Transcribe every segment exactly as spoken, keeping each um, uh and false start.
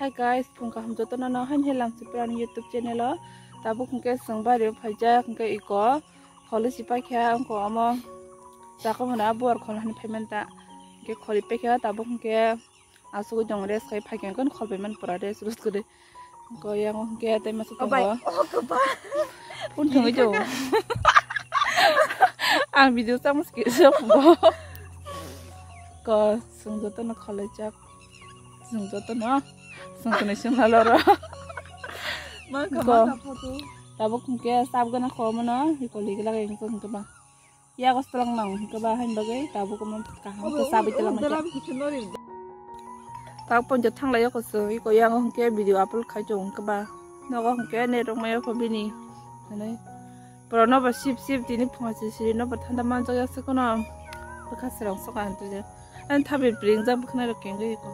Hi guys, phung kaham jotono no hain helam sipra ni YouTube channel o. Tabuk hwnkhe chwng bari o phaijak hwnkhe iko kholi si paikha wngkha omo chakha hwnwi buar khol hani phaimanta hwnkhe kholi paikha tabuk hwnkhe asugwi tong rest khai phaikha wngkha khol paiman pura rest rest kwrwi wngkha yang hwnkhe tei masa tongo. Phun thangwi jago. Ang video chama skip se bo. Ko chwng jotono kholaijak. Chwng jotono. Chwng kwnwi chwng lalo ro. Ko. Tabuk hwnkhe sab gana khomano. Iko ligla ga ingko hwnkhe ba. Yago swlang nang hwnkhe ba hain bagwi tabuk omo kaham khe sabwi twlang nang. Tabuk ponjo thanglai yoko chwng. Iko yango hwnkhe video upload khai chwng hwnkhe ba. Nogo hwnkhe net rok maya kho bini. Hinwi. Borok no bo sip sip tini phunga siri siri no bo thanda manjak ya se kono bwkha srang soka hintu je. Ani thabi pring jak bwkhwnai rok kengwi ko.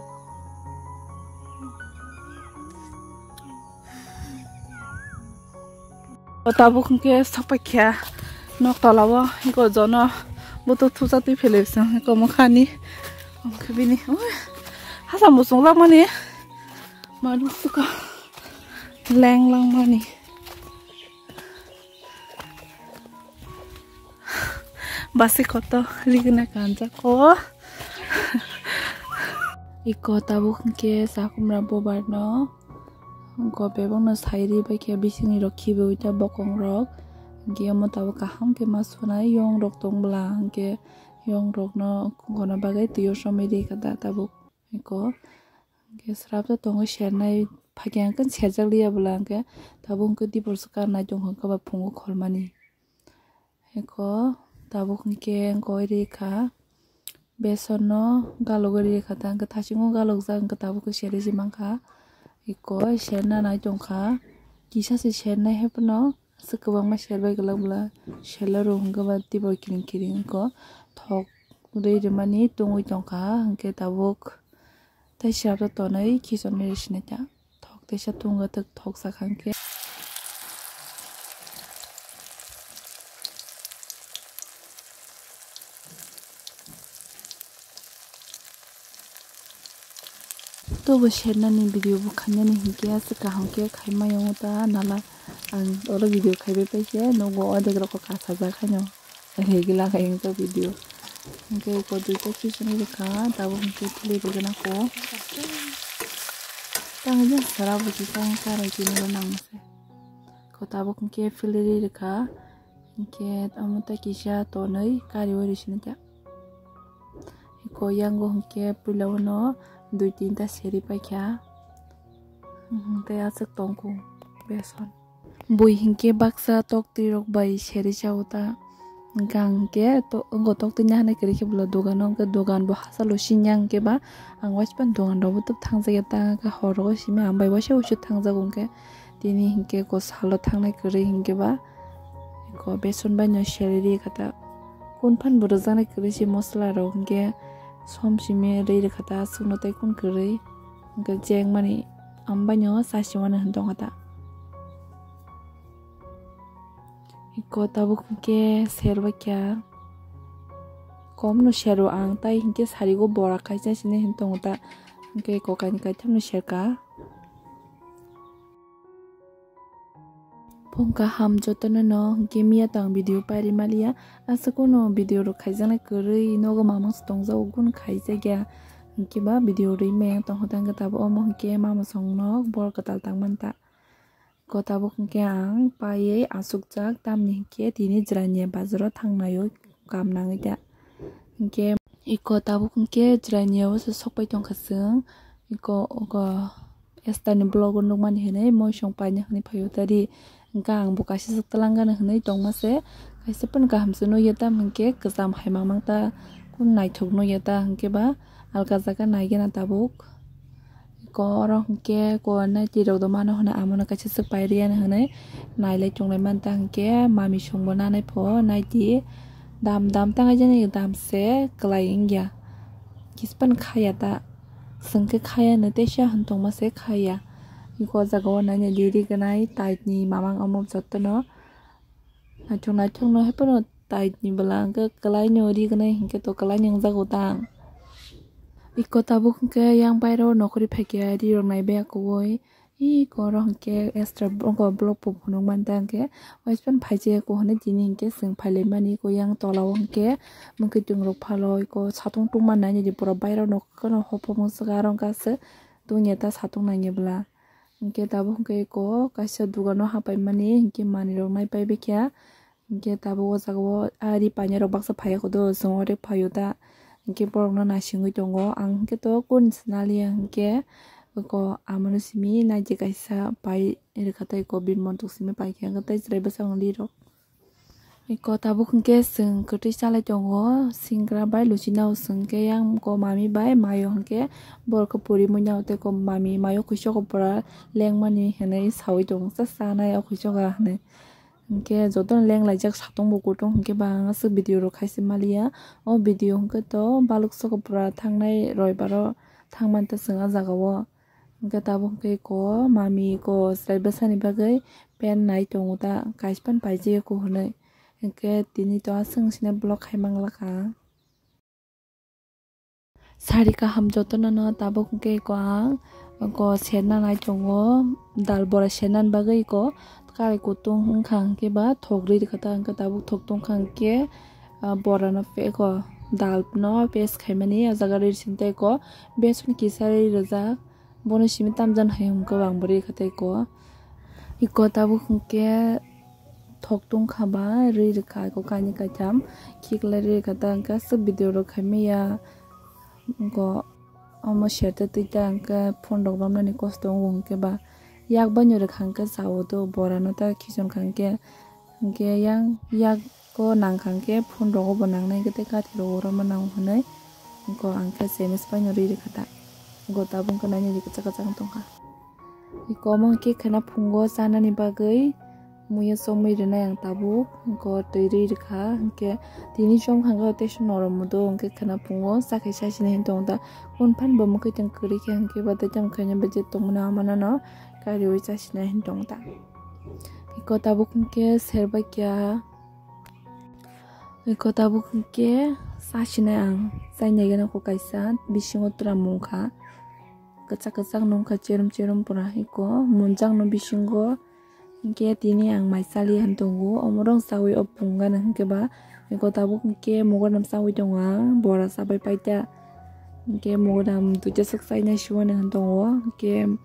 O tabuk hwnkhe sokpai kha nok tola o iko jono butuk thusa twi philip song iko mwkhani. Hwnkhe bini ui hasa muchung lakmani manuk suka leng langmani. Basi koto rigna kanjak o. Iko tabuk hwnkhe sakumra bobar no. Hwnkhe bebak no sairi bai khe bisingni rok khibiui ta bokong rok. Hwnkhe omo tabuk kaham khe ma sunai yong rok tong bwla hwnkhe yong rok no kono bagwi twi o somwi ri kha da tabuk. Iko hwnkhe srap ta tongo sernai phakhe hwnkhe serjak liya bwla hwnkhe tabuk hwnkhe dibor swkang nai tongkha hwnkhe ba phungo kholmani. Eko tabuk hwnkhe goi ri kha, beson no galogwi ri kha ta, hwnkhe thasingo galokjak, hwnkhe tabuk khe seri se mankha. Eko serna nai tongkha, kisa se sernai hai phano aswk kwbangma serbai kwlak bwla, selo rw hwnkhe ba teibo kiring kiring eko thok rwi rwmani tungwi tongkha, hwnkhe tabuk tei siyado tonwi khichonwi rw sinai ta. Thok teisa tungo, thok sakha hwnkhe. Tobo sernani video bo khainani hinkhe aswk kaham khe khaima yango ta nala ang oro video khaibai paikhe nogo odek rok kasajak haino. Regi laga yung to video. Hwnkhe iko duita khichonwi rwkha, tabuk hwnkhe philwi rwgwna ko. Tamo jang sara bo kisa karai tini bo nang se. Ko tabuk hwnkhe philwi rwkha. Hwnkhe omo tei kisa tonwi kariui rw sini ta. Iko yango hwnkhe puila uno dui tinta seri paikha. Hwnkhe aswk tongkhu beson. Bui hinkhe baksa toktwi rok bai seri chao ta. Hwnkhe ang hinkhe to-, wngkha toktwi naharnai kwrwi khe bwla dogano, hwnkhe dogan bo hachalo sini ang hinkhe ba ang waispan dogan rok bo tub thangjak ya ta, hor rogo simi ang bai waisa waisa thangjago, hwnkhe tini hinkhe ko salo thangnai kwrwi hinkhe ba ko beson bai no seri ri kha ta. Kun phan bo rwjaknai kwrwi se mosola rok hinkhe som simi ri rwkha ta, aswkno tei kun kwrwi hinkhe jeng mani. Ambaino chasi mano hwn tongkha ta. Iko tabuk hwnkhe serbai kha. Komno sero ang, tai hinkhe sarigo bora kaisa sini hwn tongo ta. Hwnkhe iko kainwi kaithamno serka. Phung kaham jotono no, hwnkhe miya tang video pairi maliya. Aswk no video rok khaijaknai kwrwi nogo mamang se tongjago, gun khaijakya. Hwnkhe ba video rwi maya tongkha ta, hwnkhe tabuk omo hwnkhe mama songno bor kwtal tangmani ta. Ko tabuk hwnkhe ang paiwi achukjak, tamni hwnkhe tini Jirania bazaro thangnaio kam nangwi ta. Hwnkhe iko tabuk hwnkhe Jiraniao se sokpai tongkha chwng. Iko ogo Esther ni vlog o nukmani hinwi moisong paina hinwi phaio tari. Hwnkhe ang bo kaisa se twlang gana hinwi tongma se. Kaisa phano kaham se nukya, tamo hwnkhe kwcham hai mamang ta, kun naithok nukya ta, hwnkhe ba alka jaga naigena tabuk. Iko oro hwnkhe ko naiti rok do mano hwnwi, amono kaisa swk pai riyani hwnwi nailai tonglai manta, hwnkhe mami songbo nanai pho naiti dam dam tangaijani dam se kwlai wngya. Kispan khaya ta, chwng khe khaya hwnwi teisa hwn tongma se khaya. Iko o jaga o naina diri gwnai tait ni mamang omo jotono. Naithok naithok no hai phano tait ni bwla hwnkhe kwlai no ri gwnai hinkhe to kwlai ni wngjago tang. Iko tabuk hwnkhe yang bairo nokhorwi phaikhe rirok naibai akowoi. Iko oro hwnkhe extra bo-, oko vlog bo phunuk manta hwnkhe waispan phaijak ko hwnwi tini hwnkhe chwng phailaimani iko yang tolao hwnkhe mwkhwtwng rok phalo iko satung tungma nainani pura bairo nokhorno hopomung swkang aro hwnkhe aswk tungya ta satung nangya bwla. Hwnkhe tabuk hwnkhe iko kaisa dukano hapaimani hwnkhe manwirok naipai baikha. Hwnkhe tabuk o jaga o ari painai rok baksa phaiya kodo, chwng ori phaio ta. Hwnkhe borok no naisingwi tongo. Ang hwnkhe to kun swnaliya hwnkhe iko amano simi naidi kaisa pai rwkha tei iko bini montok simi paikha hwnkhe tei chwrai bwskango lirok. Iko tabuk hwnkhe chwng kwtwi chalai tongo, singra bai luchina o chwng khe yang ko mami bai mayo hwnkhe borok khe puri muina tei ko mami mayo khuisogo pura lengmani hinwi sawi tongo, cha chanai o khuisogo hinwi. Hwnkhe jotono lenglaijak satung bo kutung hwnkhe ba ang aswk video rok khaise maliya. O video hwnkhe to balwk soko pura thangnai roibaro thangmanta chwng a jagao. Hwnkhe tabuk hwnkhe ko mami ko chwrai bwsani bagwi pen nai tongo ta, kaisa pen paijak ko hwnwi. Hwnkhe tini to aswk sini vlog khai manglakha. Sari kaham jotono no tabuk hwnkhe ko ang ko serna nai tongo, dal bora serna bagwi ko karai kutung wngkha hwnkhe ba thok rwi rwkha ta, hwnkhe tabuk thok tongkha hwnkhe, ah, bora no pe-, ko dal no paste khaimani o jaga rwi sini tei ko beson kisa rwi rwjak. Bono simi tamjani hai hwnkhe bo ang bo rikha tei ko. Iko tabuk hwnkhe thok tongkha ba rwi rwkha, iko kainwi kaitham khiklai rwi rwkha ta, hwnkhe aswk video rok khaimaya. Iko omo serte twi ta hwnkhe phone rok romnani kosto wngo hwnkhe ba yak baino rwkha hwnkhe chao do, borano ta khichon kha hwnkhe. Hwnkhe yang yago nangkha hwnkhe phone rogo bo nangnai hwnkhe tei kathi rogo rwma nango hwnwi. Hwnkhe ang khe semes paino rwi rwkha ta. Hwnkhe tabuk hwnkhe nainani kwchak kwchak wng tongkha. Hwnkhe omo hwnkhe khwna phungo chanani bagwi muiyo chomwi rwnai ang tabuk. Hwnkhe twi rwi rwkha hwnkhe tini chomkha hwnkhe tei se norom mudo hwnkhe khwna phungo chakhai chasinai hinwi tongo ta. Hwnphan bo mwkhwtwng kwrwi khe hwnkhe ba tei tamo khaina bwdwi tongmani amano no kariwi chasinai hinwi tongo ta. Iko tabuk hwnkhe serbai kya. Iko tabuk hwnkhe chasinai ang. Chainai gana ko kaisa bisingo tura mungkha. Kwchak kwchak nungkha cherum cherum pura. Iko munjakno bisingo hwnkhe tini ang mai chaliya hinwi tongo. Omorok chawi o pung gana hwnkhe ba. Iko tabuk hwnkhe mogodam chawi tongo ang. Bora chabai paita. Hwnkhe mogodam duita swk chainai siwani hinwi tongo. Hwnkhe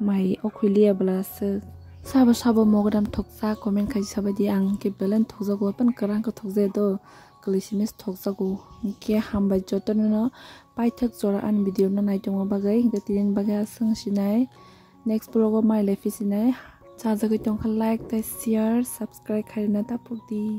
mai o khwiliya bwla swk. Sabo sabo mogodam thokjak comment khai sabaidi, ang hwnkhe belai thokjago, apan kwrang khe thokjaya do, kwlwi simi thokjago. Hwnkhe hambai jotono no paithak jora ani video no naitongma bagwi, hwnkhe tini bagwi aswk sinai next vlog o mai lai phi sinai. Chajagwi tongkha like tei share, subscribe khairina ta pokdi.